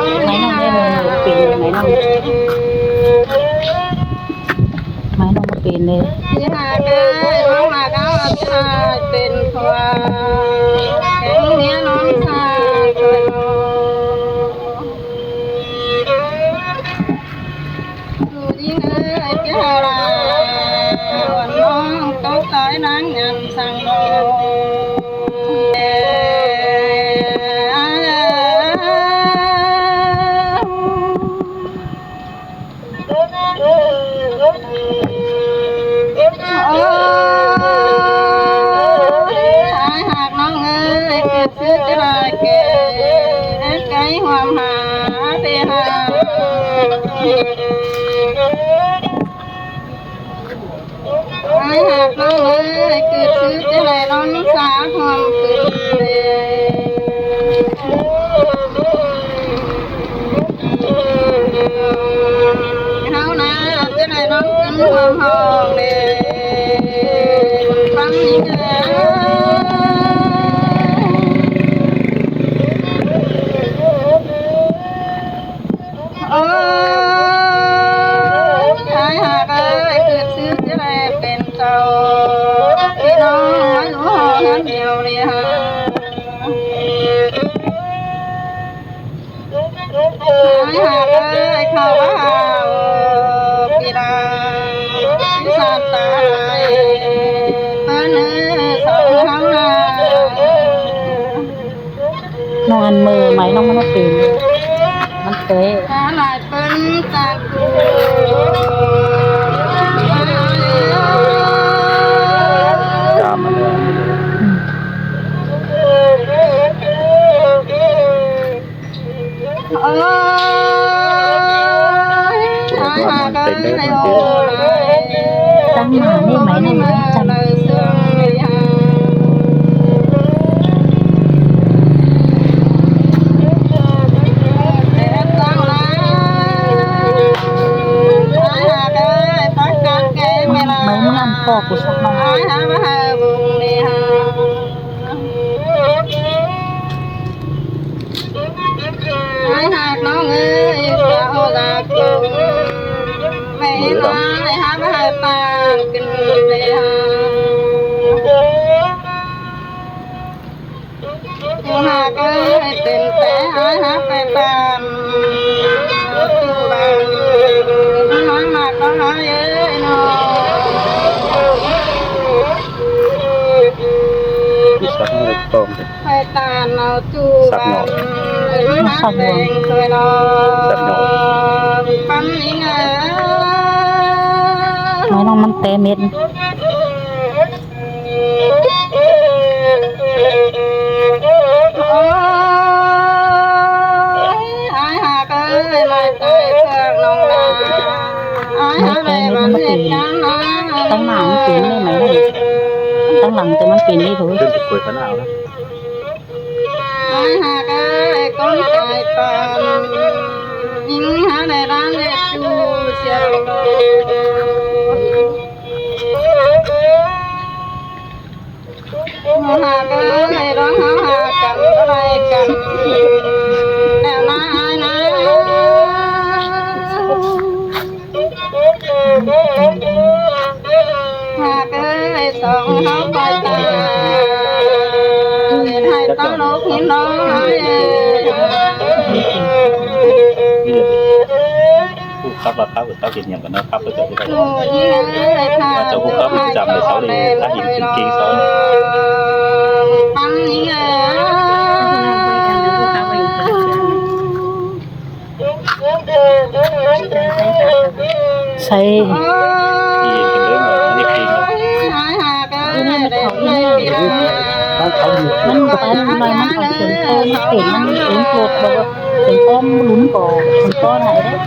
ໄມ້ນ້ອງເດ້ ເບິ່ງເປັນໄມ້ນ້ອງ ໄມ້ນ້ອງບໍ່ເປັນເດ້. ທີ່ຫາກເອີຍ ມາຫາກເອົາທີ່ຫາກເປັນຜົວ ເປັນເມຍນ້ອງສາວຂ້ອຍ. ຜູ້ຍິງເອີຍ ເຈົ້າລາ ອ່ອນນ້ອງຕົກຕາຍນາງຍັນສັງໂນ. ໂອ້ຍ ອ້າຍຮັກນ້ອງເອີຍ ຄືຊິໄດ້ແກ່ໄກ່ຫວມຫາໄປຫາ ອ້າຍຮັກນ້ອງເອີຍ ຄືຊິໄດ້ນ້ອງສາຫອມຂຶ້ນເດ. ເຮົານະຈະໄດ້ນ້ອງຂຶ້ນຮ່ວມຫ້ອງເດ ຟັງນີ້ເດີ. ໂອ້ຍ ອ້າຍຮັກເອີຍ ຄືຊິຈະໄດ້ເປັນເຈົ້າ ພີ່ນ້ອງມາຢູ່ຫ້ອງດຽວນີ້ຫາ. ອ້າຍຮັກເອີຍ ເຂົາວ່າເອົາປີລາ ສາດຕາຍ ເພິ່ນເອີຍ ສອງເຮົານະ. ນ້ອງອັນເມີໄມ້ນ້ອງມັນເປັນ ມັນເຕະ ຕາມມາເລີຍ. ໂອ້ຍ ຕາຍຫາເອີຍ ຕັ້ງໜ້ານີ້ໄໝ ນີ້ໄໝ ຈັ່ງ ໄໝ ເມືອນພໍ່ກູສັກໜ້ອຍ. ອ້າຍຮັກນ້ອງເອີຍ ສາວຮັກຄົນ ແມ່ນອ້າຍຮັກໃຫ້ປານຂຶ້ນໄປຫາ. ຜູ້ຮັກເອີຍ ເປັນແຕ່ອ້າຍຮັກໃຫ້ປານ ປັດຈຸບັນ ມັນຮັກບໍ່ໄດ້ເອີຍນ້ອງ. ໄປຕານເອົາຈູ່ບັນ ຮັກແພງຊ່ວຍນ້ອງ ປັນນີ້ເອີຍ ນ້ອງມັນແຕເມັດ. ໂອ້ຍ ອ້າຍຮັກເອີຍ ມາໄກເພື່ອນ້ອງລາ ອ້າຍຮັກໃຫ້ບັນເຮັດຫຍັງນະ ຕັ້ງໜ້າມັນເປັນໄດ້ໄໝ ຕັ້ງຫຼັງແຕ່ມັນເປັນນີ້ໂຖ. ເພິ່ນຊິປ່ວຍພະນາວນະ. ອ້າຍຮັກເອີຍ ຄົນກາຍປານ ຍິງຫາໄດ້ດ້ານເຮັດຢູ່ສຽວ ຮັກເອີຍ ລອງເຮົາຫາກັນ ບໍ່ໄດ້ກັນ ແລ້ວນາອ້າຍນາ. ຫາກເອີຍ ສອງເຮົາໄປຕາຍ ໃຫ້ຕາລົກຫີນນ້ອຍເອີຍ. ຜູ້ຂັບລະຂັບ ເຂົາເຮັດຫຍັງກັນເນາະ ຂັບໄປເກີດໄປ ເຈົ້າຜູ້ຂັບຈັບເຂົາເລີຍ ຖ້າເຫັນເປັນເກັ່ງເຂົາ. ໃສ່ ມັນປານໜ້ອຍ ມັນຂອງເປັນ ມັນເປັນ ມັນເປັນໂພດ ບໍ່ວ່າເປັນຄວາມລຸນກໍເປັນກ້ອນໃດເດ້.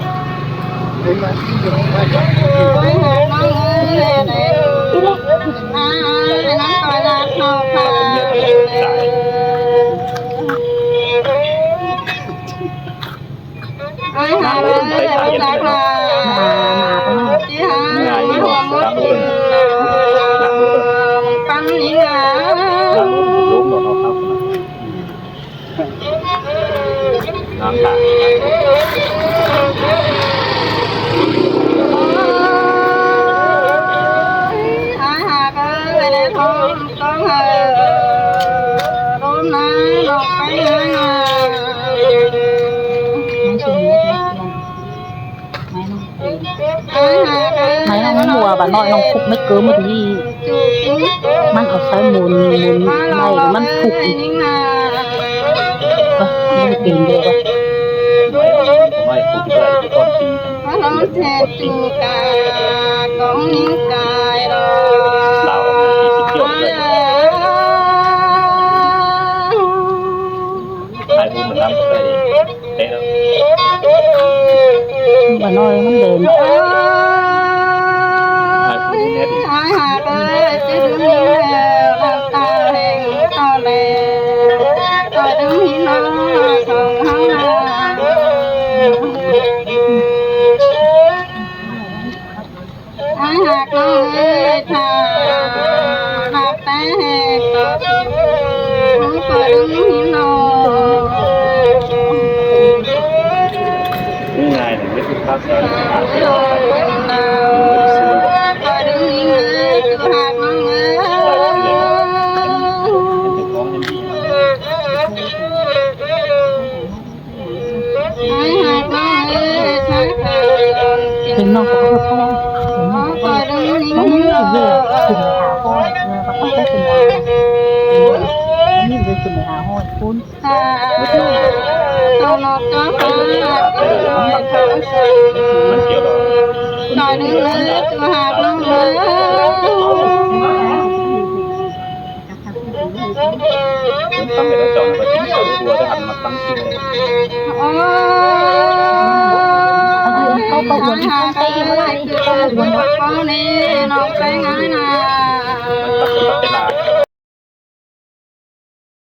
ອ້າຍຫາເອີຍ ໄປຫາເຮັດຫຍັງເນາະ ປັນນີ້ງາມ ນາງຕາ ອ້າຍຫາກເອີຍ ໄດ້ທ້ອງຕ້ອງເອີ ລົມນາ ນ້ອງໄປຫາ ໄມ້ນ້ອງຫົວບາດນ້ອຍ ນ້ອງພຸກໄມ້ເກີມມື້ນີ້ ມັນເອົາໃຊ້ໝູນ ໝູນໄມ້ແລ້ວມັນພຸກ ເອີ ມັນເປັນແບບວ່າ ໄມ້ພຸກໄດ້ກ່ອນປີ ລາວມີສິດທ່ຽວໄດ້ ໄມ້ພຸກນຳໄດ້ ເຕະແລ້ວ ບາດນ້ອຍມັນເດີນ ອ້າຍຫາກເອີຍ ຊິດຶງແລ້ວ ນ້ຳຕາແຫ້ງຕໍ່ແລ ຕອຍດຶງຫີນນ້ອງສອງເຮົານາ ອ້າຍຫາກນ້ອງເອີຍ ຖ້າຮັກແທ້ແຮງກໍ ຮູ້ກໍດຶງຫີນນ້ອງ ງ່າຍໆ ນີ້ຄືພາສາ ເປັນນ້ອງກໍບໍ່ພໍ ເປັນນ້ອງກໍບໍ່ພໍ ມັນມີເວລາຂຶ້ນໄປຫາພໍ່ ເອີ ກໍຕ້ອງໄດ້ເປັນຍານະ ເອີ ມັນມີເວລາຂຶ້ນໄປຫາຮອດພຸ້ນ ເຂົາກໍອວນ ເຂົາກໍອວນ ເຂົາກໍອວນ ນ້ອງໄປຫານາ